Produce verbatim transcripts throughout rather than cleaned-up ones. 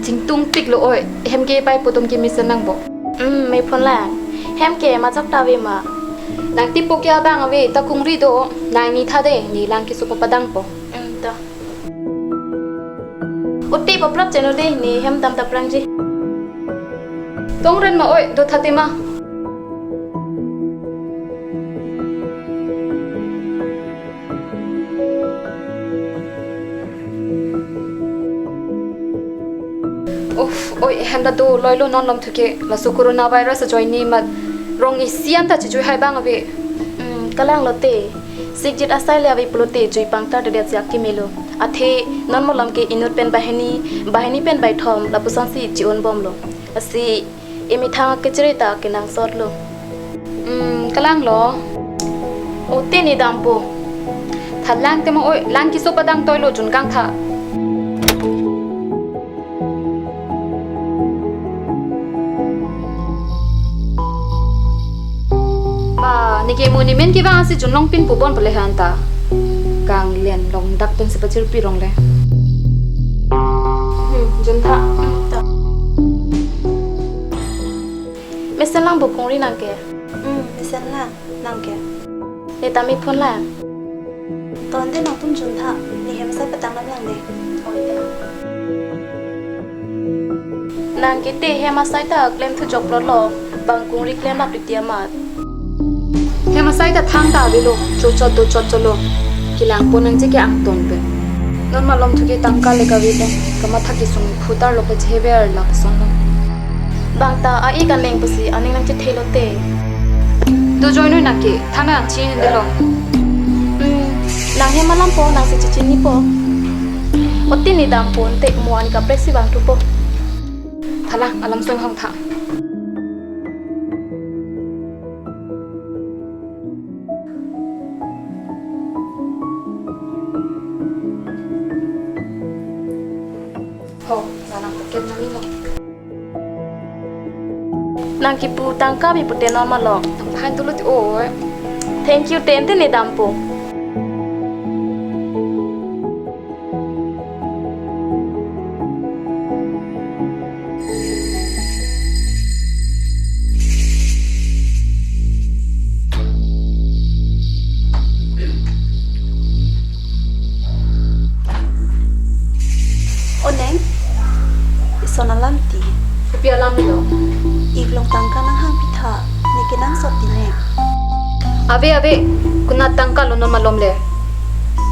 Chingtungpiklo oi, hem ke pai pu atum ke mesen nangpo. Hmm, mephonlang. Hem ke majok ta ave ma? Nang tipo ke abang ave, ta kungri do, nang ni tha de, ne lang keso papadangpo. Hmm, to. Uti paprap cheno de, ne hem dam ta prangji. Tongren ma oi, do tha te ma. Uff, oi, hem ta doloilo non lomthu ke, laso coronavirus ajoine mat rong isi an ta chijui hai bang ave. Hmm, kalang lote, sikjit asai le ave pulote jui pangtar dedet jak kemelo. Athe non malom ke inut pen banghini, banghini pen baithom, lapusonsi chi-un bomlo. Lasi emethang kechere ta kenangsotlo. Hmm, kalang lo. O te ne dampo. Tha lang te ma oi, lang keso padang toilo jun kang tha. Ba, ne ke mo ne men ke bang asi junlong pin pu bon pale han ta. Kanglen long dak pen si pachirpi rong le. Hmm, jun tha. Hmm, ta. Mesen lang bo kungri nang ke. Hmm, mesen lang nang ke. Ne ta mephonlang. Ton de nangtum jun tha, ne hem asai patang lam lang de. Nang ke te hem asai ta klem thu jok plot lo, bang kungri klem lap titi amat. Hem asai ta thang ta avelo, chochot dochot cholo. Kelang pon nangji ke angton pen. Non malom thu ke tangka le kave pen, kamatha kesung phutar lo pe chever lapuson lo. Bang ta a-ik aneng pusi aning nangchethelo te. Dojoi noi nang ke, thang nang chin de lo. Hmm, nang hem alam po, nang si chichini po. O te ne dampo, te mo an kaprek si bang thupo. Tha lang, alam sung hong tha. Ho, la nang pocket money lo. Nang kipu tangka bi pute normal lo. Nang phan tulut o. Thank you, te te ne dampo. O neng, ison alam ti. Kopi alam lo? Iklong tangka nanghang pitha, ne kenangsot ti ne. Ave, ave, konat tangka lo non malom le.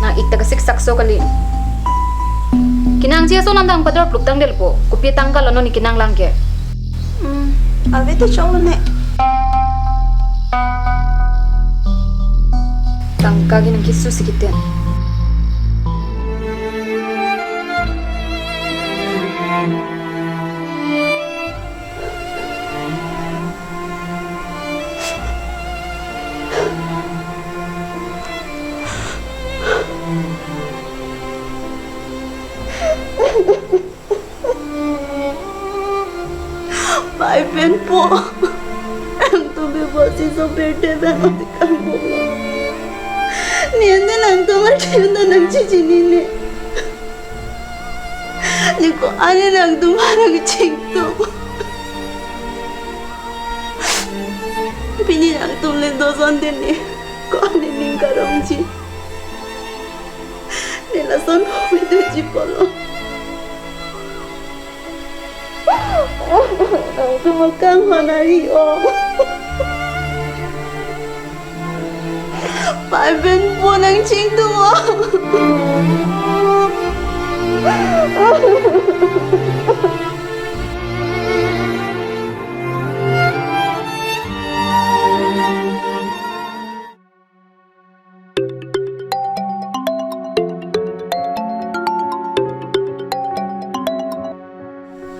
Nang ik ta kasik sakso kali. Kenangji ason an dang pador pluk tang delpo. Kopi tangka lo non ne kenang lang ke. Hmm, ave te choklo ne. Tangka ke nang keso si keten. Pai pen po. Nangtum bebas si so berde ben oti kang po. Ne ante nangtum arjun ta nang chichini ne. Ne ko-an ne nangtum arang chingtum. Pini nangtum le doson de ne. Ko-an ne ning karongji. Ne lason ho me doji pulo. Nangtum akang honari o. Pai pen po nang chingtum o.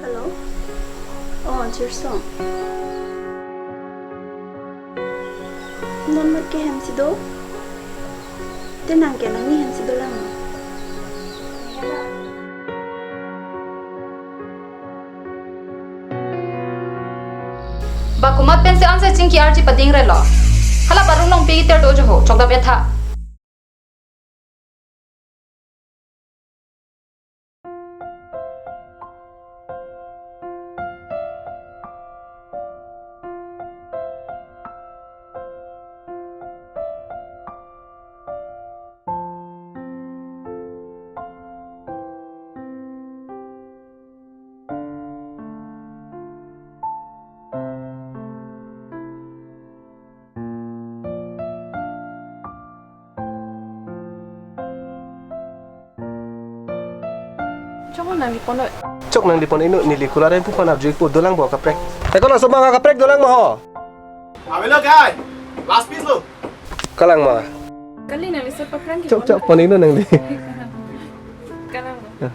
Hello? Oh, Jirsong. Non mat ke hem si do? Te nang ke nangli hem si dolang. Ba komat pensi anse chingki arji pading re lo. Hala ba room along pe iter do jo ho, chokdam etha. Chok nangli pon noi. Chok nangli pon inu, neli kular pu pan arju-ikpo, dolang bo kaprek. Eko laso bang kaprek dolang mo ho. Avelo kai. Last piece lo. Kalang ma. Kali nangli sir paprang ki. Chok, pon chok, pon inu nangli. Kalang ma. Ya.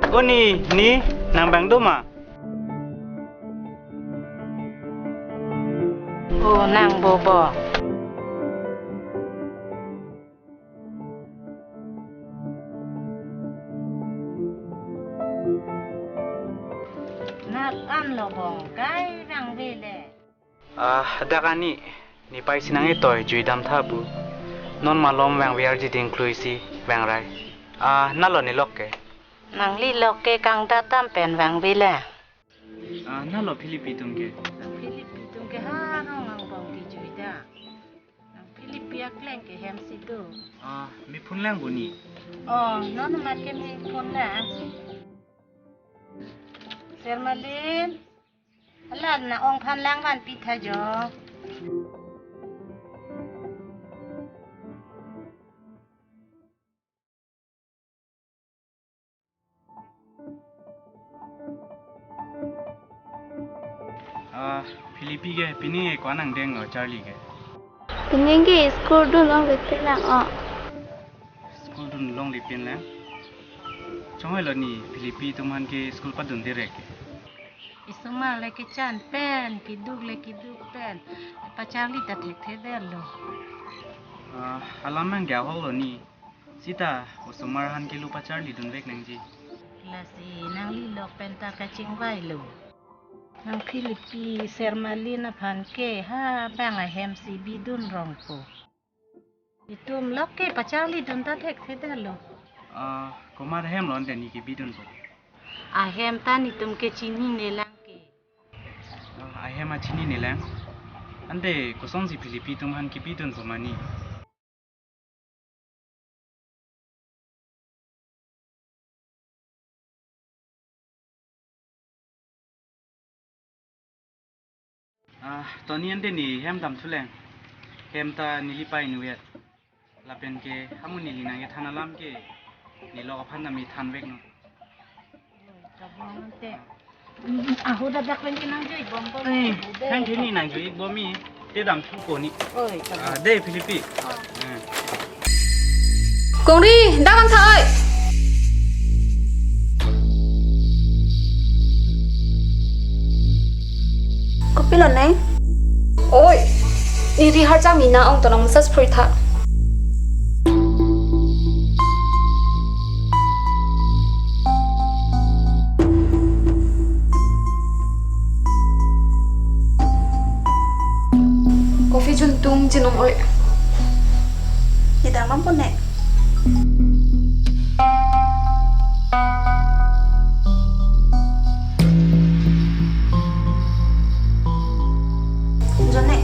O ni, ni, nang bang do ma? O nang bobo. Nat an lo bong kai vangve le. Ah, dak ani, ne pai si nang-etoi jui dam tha pu. Non malom vangve arji ding klui si vangrai. Ah, nalo ne lok ke? Nangli lok ke kangdat dam pen vangve le. Ah, nalo Philippi atum ke? Philippi atum ke ha rong angbong kejui da. Nang Philippi akleng ke hem si do. Ah, me phone lang bo ni? Oh, non mat ke me phone lang. Sermalin, alan na ong phan lang vanpi tha jo. Ah, Philippi ke pini ko-an angdeng lo Charlie ke? Pini ke school dun longle pin lang o. School dun longle pin lang. Chonghoi lo ni Philippi atum aphan ke school padun direct ke? Isomar le kechan pen, keduk le keduk pen. Pacharli ta thekthe det lo. Ah, alam nang ke ahok lo ni. Sita, osomar aphan ke lo pacharli dunvek nangji. Lasi nangli lok pen ta kachingvai lo. Nang Philippi Sermalin aphan ke ha bang ahem si bidun rongpo. Itum lok ke pacharli dun ta thekthe det lo. Ah, komat ahem lo ante ne kebidunpo? Ahem ta netum ke chinine lang ke. Ah, ahem ta chinine lang. Ante kosonsi Philippi atum aphan kebidunpo ma ni? Ah, to ni ante ne hem dam thu lang. Hem ta neli pai nu yet. Lapen ke amu neli nangkethan alam ke ne lok aphan ta me thanvek non. Kabong ante. Aho dadak pen ke nangjui bom bom. Eh, bude. Kan kini nangjui bom mi. Te dam thu ko ni. Oi, kabong. Ah, de Philippi. Ah. Eh. Kongri, dam ang tha oi. Kopilo neng? Oi, ne rihar jang mina ong tonang message phrui tha. Coffee jun tung jinom oi. Nidang mam pon ne. Jone.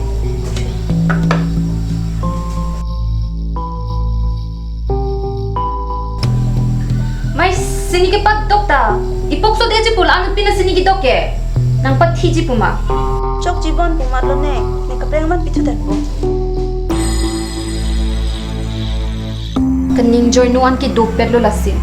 Mai sini ke pat dok ta. Ipok so de ji pul anu pina sini ke dok ke. Nang pathi ji puma. Chok jibon puma lo ne. Ne kapreng man pithu dat po. Kaning joy nuan ke dopet lo lasi.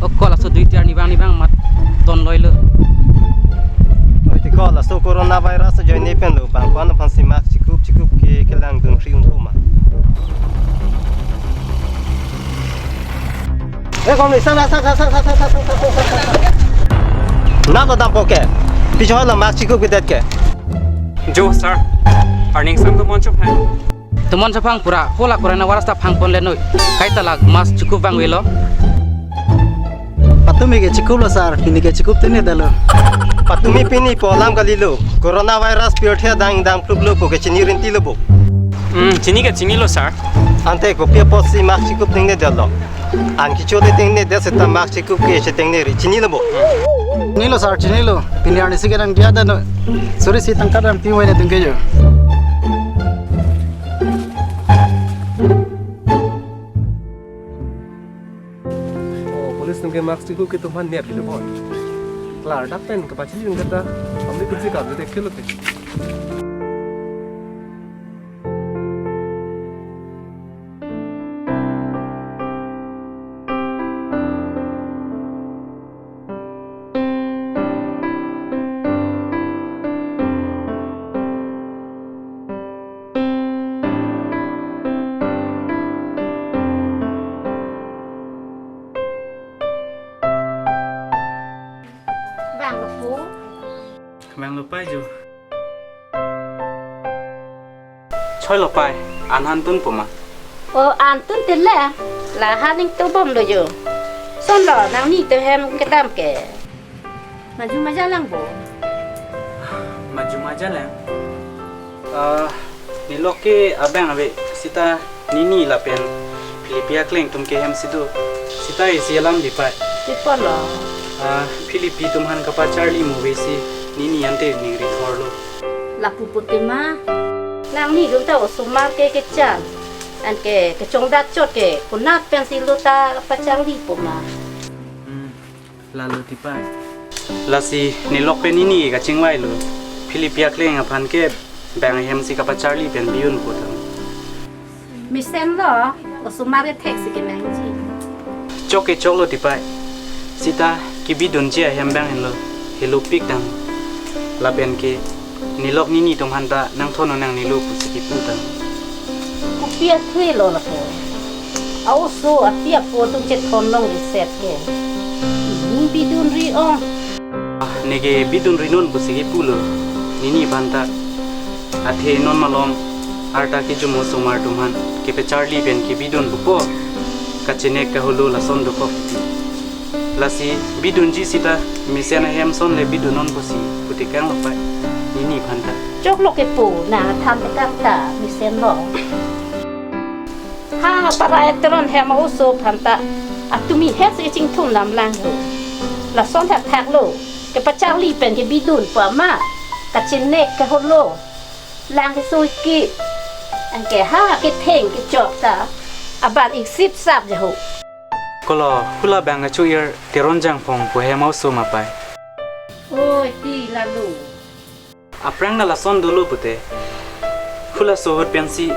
O ko laso dui tiar nibang nibang mat ton loi lo. Oi, te ko laso coronavirus ajoine pen lo bang ko-an aphan si mask chikup chikup ke kelang dun kri un thoma. Eh, kom ni sang sang sang sang sang sang sang sang sang sang. Nap lo dam po ke. Pichoi lo mask chikup kedet ke. Jo, sir. Arning sang tomon chophang. Tomon chophang pura. Hola corona virus ta phang pon le noi. Kaita lak mask chikup vangve lo. Patumi ke chikup lo, sir. Pini ke chikup tene dalo. Patumi pini pu alam kali lo. Coronavirus pirthe adang dam klup lo pu ke chini rinti lo bo. Hmm, chini ke chinilo, sir. Ante kopi apotsi mask chikup tengnedetlo? An kecho le tengnedet seta mask chikup ke si tengneri. Chinilo bo? Chinilo, sir, chinilo. Pini arnisi ke nang dia da no. Sorry si tangka dam ti wai na tungke jo. Oh, police atum ke mask chikup ke atum aphan nep hilo bon. Klar dak pen kapachini nung kata. Amni kunsi kap jete khelo te. Bang kepu. Bang lo pai jo. Choi lo pai, an han tun puma. O, an tun tin le, la han ning tu bom lo jo. Son lo, nangni tu hem kedam ke. Maju maja lang bo. Maju maja lang. Ah, nelok ke abang ave seta nini lapen Philipi akleng atum ke hem si do. Seta isi alam di pai. Di pon lo. Ah, Philipi atum aphan kapacharli mo ave si nini ante ningri thor lo. Lapu pute ma. Nangni dun ta osomar ke kechan. Anke kechongdak chot ke konat pensi lo ta pacharli puma. Hmm. Lalo ti pai. Lasi nelok pen nini kachingvai lo. Philipi akleng aphan ke bang ahem si kapacharli pen bi-un po tang. Mesen lo, osomar ke thek si kenangji. Chok ke chok lo ti pai. Seta kebidunji ahem bang henlo. Helo pik tang. Lapen ke nelok nini atum aphan ta nangthon nang nelo pusi kipu tang. Kopi athe lo lapu. A-oso api apo atum chethon long reset ke. Ni bidunri ong. Ah, neke bidunri non pusi kipu lo. Nini aphan ta. Athe non malom arta kejum osomar atum aphan kepacharli pen kebidun pupo. Kachenek kaholo lason dokok. Lasi bidunji seta mesen ahem ason le bidun non pusi putekang lo pai. Nini aphan ta. Chok lo kepu nang than tekang ta mesen lo. Ha, para etron hem a-oso aphan ta. Atumi het si chingthum nam lang ho. Lason thakthak lo. Kepacharli pen kebidun pu ama. Kachenek kaholo. Lang kesui ki. Anke ha ketheng kechok ta. Aban ik sip sap jaho. Kolo hula bang kachu-ir Teron Jangphong pu hem a-oso ma pai. Oi, ti lalo. Aphrang na lason dolo pute. Hula sohot pensi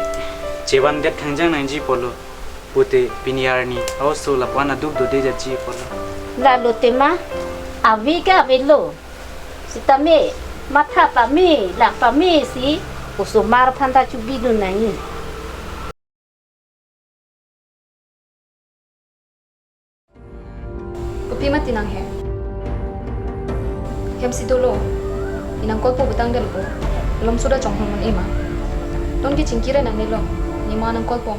chevan det thangjang nangji pulo. Pute pini arni a-oso lapu-an aduk dode jaji pulo. Lalo tema, ave ke avelo. Sitame, matha pame, lang pame si, osomar aphan ta chubidun nangji. Kopi mati nang he. Hem si dolo. Inang kolpo butang del po. Lom suda chonghong mon ema. Ton ke chingkire nang nilo. Nima nang kolpo.